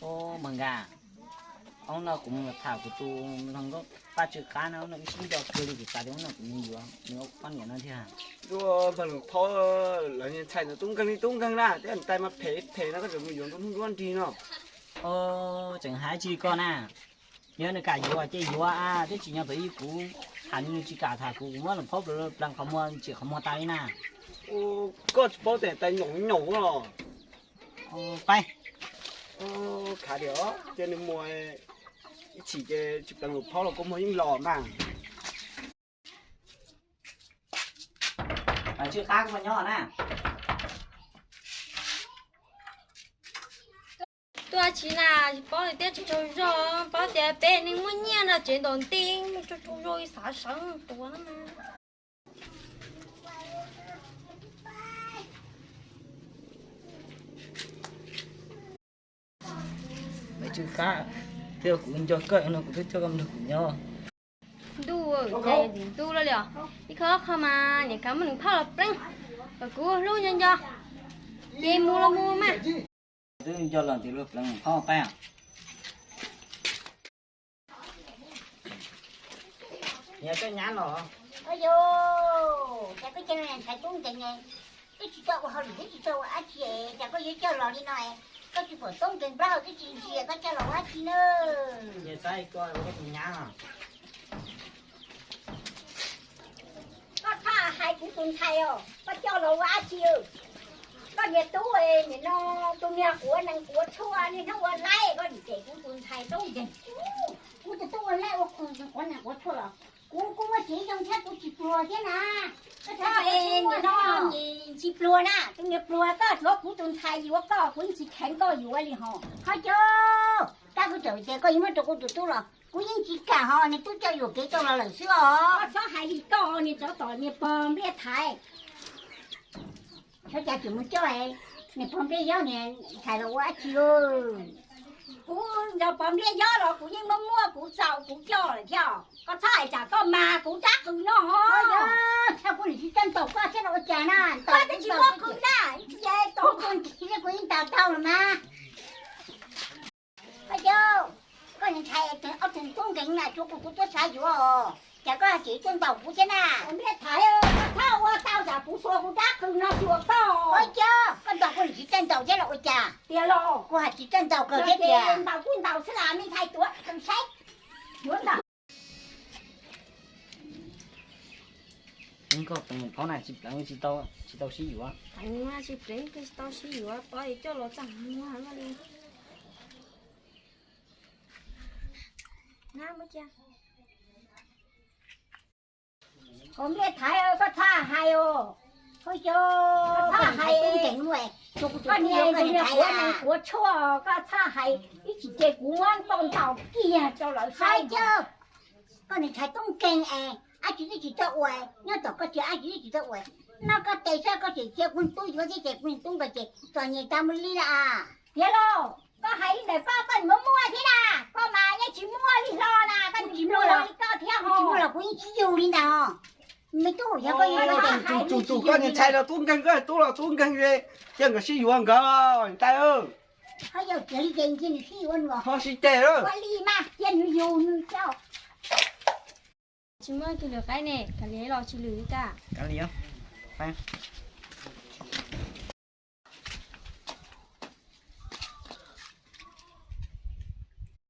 Mas Nkaj, ob no kuv mus tham kuv tus hluas nkauj Paj Tswv Qab no, no wb sib nco kawg li, kuv xav tias ob no kuv mus yuav nws poj niam no thiab. Npawg Lwm Phaub, lawv niag ntxhais ntawd tub nkeeg li tub nkeeg na, tej tais mas phem phem no koj tseem mus yuav nruab hnub nruab nrig no. Tseem hais tsis li koj na. Yog nws kam yuav ces yuav, twb tsis nyob tus ib, kuv tham nws tsis kam tham kuv, kuv muab Lwm Phaub pleev qhov muag ntsim qhov muag tas li na. Koj tsis paub tias tais nyaum nyaum los. Pab, khav tias cia nws mus ib chim ces tsis pleev Lwm Phaub los kua muag yeej los mas. Tswv Qab, koj puas nyob na? Tuaj tsis na, paub tias tsis tsaug zog, paub tias peb neeg muaj nyiaj no tsev ntaus nti, tsaug tsaug zog ib xav sawv tuag na. Tswv Qab, twb yog kuv nco koj no kuv twb coj koj nrog kuv nyob. Ntuj, cas yuav ntxim ntxub luaj li os. Ib qho qho mas niam kav muab nws phauj los pleev, kom kuv hlub nco nco, ces mus los mus mas. Twb nco los ntxiv luag pleev phauj pab. Niam koj nyab los. Ua yog, cas koj cia li ntshai tub nkeeg, twb tsis tau ua hauj lwm twb tsis tau ua dab tsi, cas koj yuav coj los li no? Koj tsis pom tub nkeeg nplog hauv twb tsis ntsia koj coj los ua dab tsi na? Niam xav koj ua koj tus nyab. Koj txhob hais kuv tus ntxhais os, koj coj los ua dab tsi? Koj niag tub, nim no tus niag quav nees quav tshuaj niaj hnub ua laib, koj cem kuv tus ntxhais tub nkeeg. Kuv tus tub ua laib ua quav nees quav tshuaj los? Kuv kuj muaj tsev zoo thiab kuv tsis pluag thiab na. Koj txhob hais nim no tsis pluag na, tus niag pluag koj tsuav kuv tus ntxhais yuav koj, kuv yeej tsis kheev koj yuav li hos. Ho cov, kab kuv txawm tias koj yuav muab rau kuv tus tub los kuv yeej tsis kam hos, niag tub coj yuam kev coj los lawm xwb os. Koj txhob hais li koj, niag tsov tom niag pog npliaj thaiv. Xyov cas tseem mus coj niag pog npliaj yob niag ntxhais los ua dab tsi. Kuv yog pog npliaj yob los kuv yeej muaj muaj kuv txaus kuv coj lawm thiab. Koj txhob hais tsam koj mas kuv rab qws no hos. Txhob kuv niam tsis txawj ntaus koj thiab los ua cas na, koj twb tsis muaj qws na, kuv yeej ntaus tau los mas. Koj cov, koj niag ntxhais ob tug tub nkeeg na, tsuav kuv tus tub xav yuav os, cas koj tseem tuaj ntaus kuv thiab na? Npliaj thaiv, koj txhob ua tau tsam kuv xuas kuv rab qws no xyuas koj. Koj cov, koj ntaus kuv niam tsis txawj ntaus thiab los ua cas? Tiag los? Kuv hais tsis txawj ntaus kawg thiab tiag. Ntaus kuj ntaus xwb las me ntxhais tuav saib. Yuav ntaus. Koj pleev phauj na, tsis pleev tsis tau sib yuav. Tsis pleev tsis tau sib yuav, pov coj los txaj muag li. Koj npliaj thaiv, koj txhob hais os. Koj cov, koj txhob hais, koj niag quav nees quav tshuaj, koj txhob hais, ib chim ces kuv muab ntaus kiag rau lawv saib. Koj niag ntxhais tub nkeeg es, ab tsi twb tsis tau ua, nyob tom koj tsev ab tsi twb tsis tau ua. Noj koj tes xwb koj tseem cia kuv tub yuav thiab ces kuv tub nkeeg ces txom nyem tas mus li lawm. Tiag lauj, koj hais li ntawd koj, koj muaj muaj thiab na, koj mas yeej tsis muaj li hlo na, koj tsis muaj li koj thiab. Tsis muaj los kuv yeej tsis yug li ntag. Me tub, yog koj yuav ua ces tus, tus koj niag ntxhais los tub nkeeg, koj tub los tub nkeeg li, cia nkawd sib yuav nkawd tais. Ho yog tiag li ces cia nws sib yuav nws, ho sib ceg. Ua li mas cia nws yug nws coj. Tsis muaj kiag lwm qaib ne, kav liam los tsis lwm li cas. Kav liam,